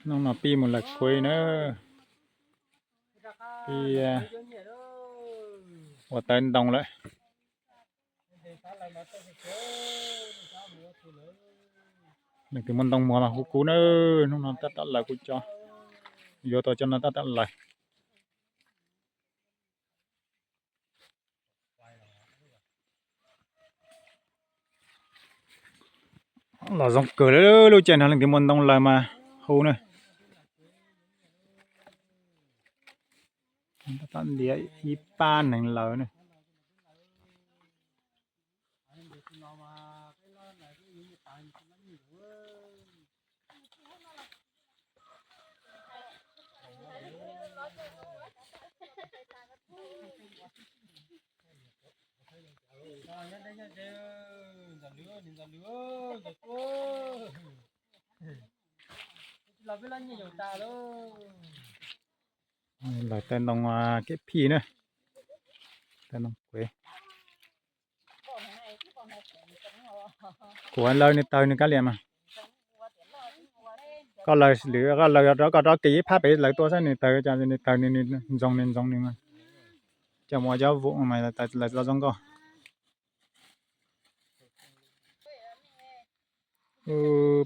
Hnub no pib mus lawm kuv na, pib ua tawv ntoo lawm. Leej twg muaj ntoo muag los hu kuv na, hnub no tab tom lawv kuv cov, yuav tau cov no tab tom lawv. Los zoo kawg li lub caij no leej twg muaj ntoo lawv mas hu na. Tab tom ntiav ib pab neeg lawv na. Lawv tawv ntoo kev phij na, tawv ntoo kuev. Kuv lawv nws tawg nws kab liam mas. Koj lawv lwm koj lawv rov koj rov kev ib phab pem lawv tuaj saib nws tawg, nws tawg nws ntxoov nws ntxoov nws mas. Coj mus ua cov vum mas lawv tawg los zoo nkauj.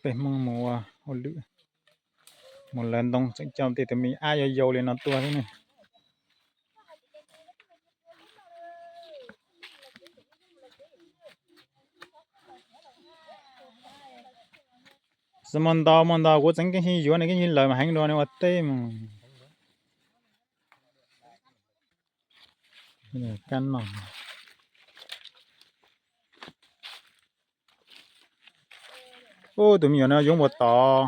Peb Hmoob mus ua hauj lwm, mus lawv ntoo tseem coj tej tus me ab yau yau li no tuaj xwb ne. Xwb muaj ntau muaj ntau kuv tseem keeb sib yuav ne, keeb sib lawv mas heev dua ne ua teb mus. Kab no. Ub, tus me nyuam no yoov puas tod.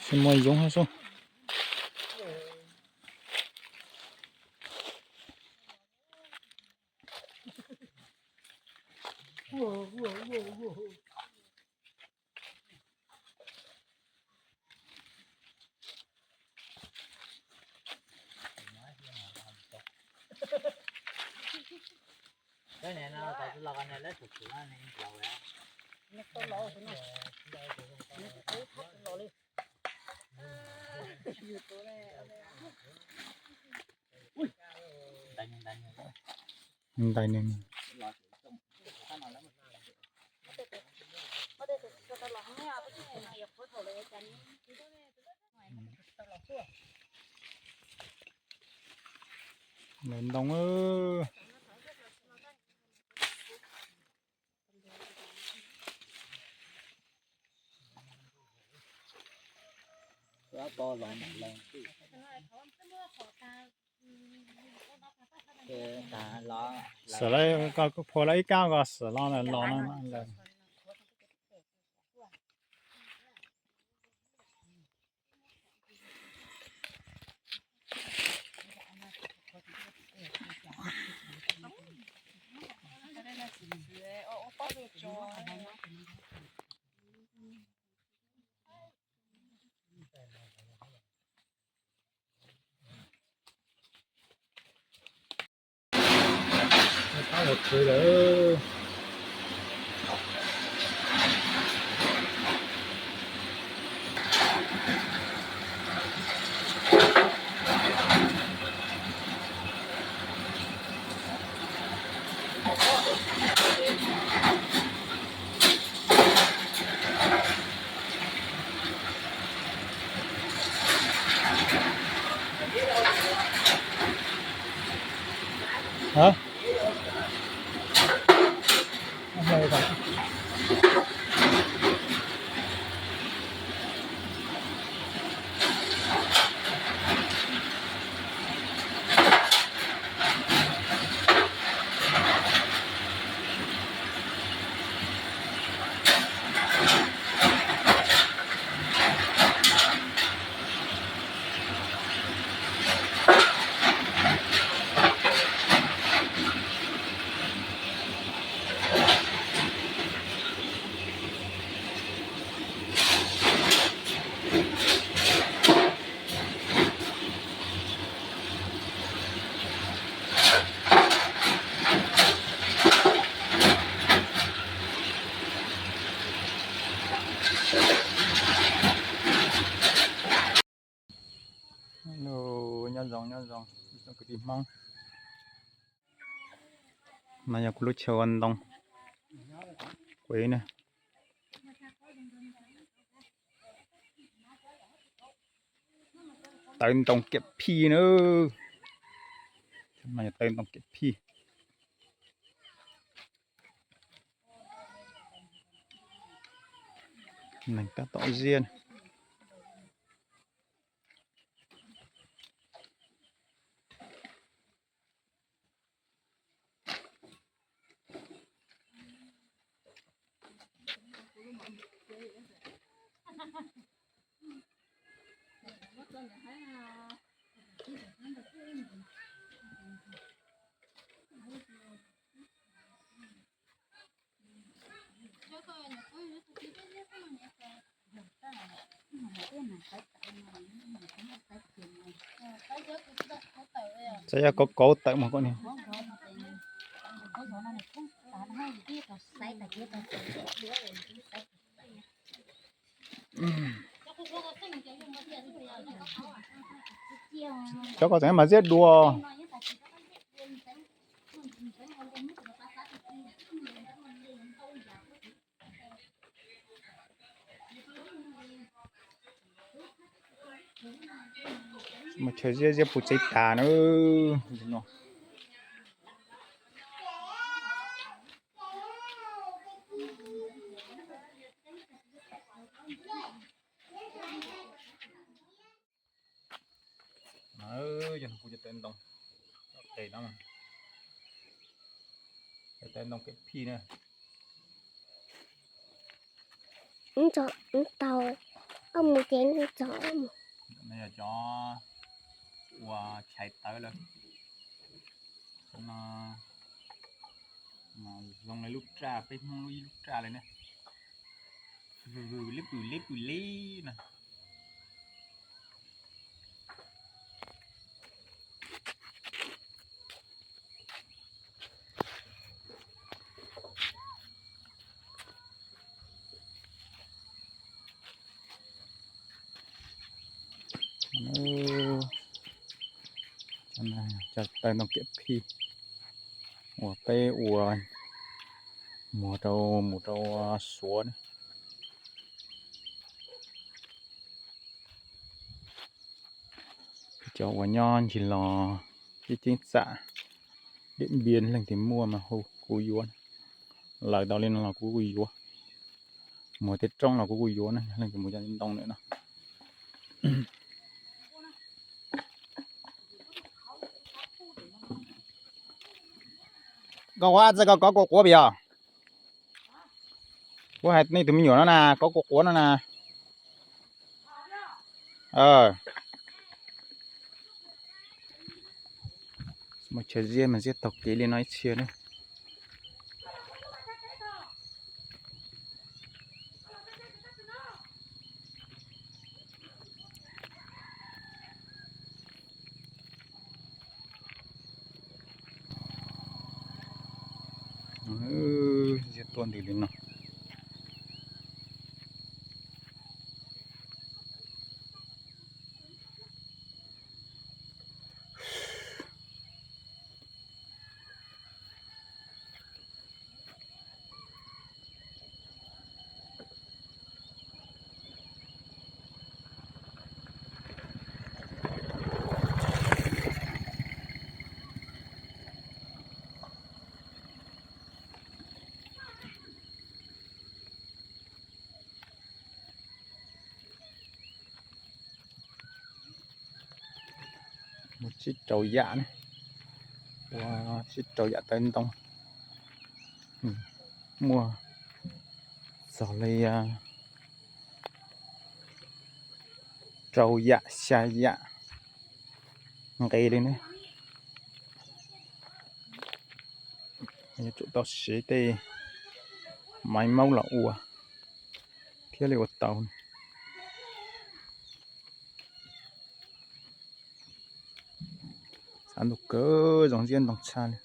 Tsis muaj yoov hab xwb. Ntais nws. Lawv ntoo. Xwm los koj phua los ib kab koj xwm los los no lawm. Hả? Kwv tij Hmoob, no yog kuv lub chaw ua ntoo, kuv na. Tawv ntoo kiam phij na. Tawv ntoo kiam phij. Neeg tab tom ziab. Txawm yog kauv kauv tawm mas koj niag. Cov ko tseem mas ziab dua. Mas chaw ziab ziab puv tsev tas na. Yog kuv cov tawv ntoo, tes no, cov tawv ntoo kev phij na. Tau, mus ces tso. No yog cov uas chais tawv lawm. Cov no zoo li lub raj, peb Hmoob lub ib lub raj li na. Vwm vwm lib pwm lib pwm lib na. Cov tawv ntoo kev phij uas peb ua muag rau mus rau Suav na. Cov uas nyob ncig los Ceeb Tsam, Diam Npiam leej twg muaj mas hu kuv yuav. Lawv tau li no los kuv kuj yuav. Muag tej roob los kuv kuj yuav na, leej twg mus cov ntoo lawm no. Koj ua txawj koj kov kuv quav pes yog? Kuv hais nej tus me nyuam no na, kov kuv quav no na. Mas chaw ziab mas ziab taug kev li no ib txhia na. Ziab tuaj ntws li no. Muaj tsib rau yam ne, muaj tsib rau yam tawv ntoo. Muaj txog li rau yam xya yam nqe li ne. Yuav tsum tau siv tej maiv maub los ua thiaj li ua tau. Xav ntuj kawg zoo ziab ntoo tshaj li.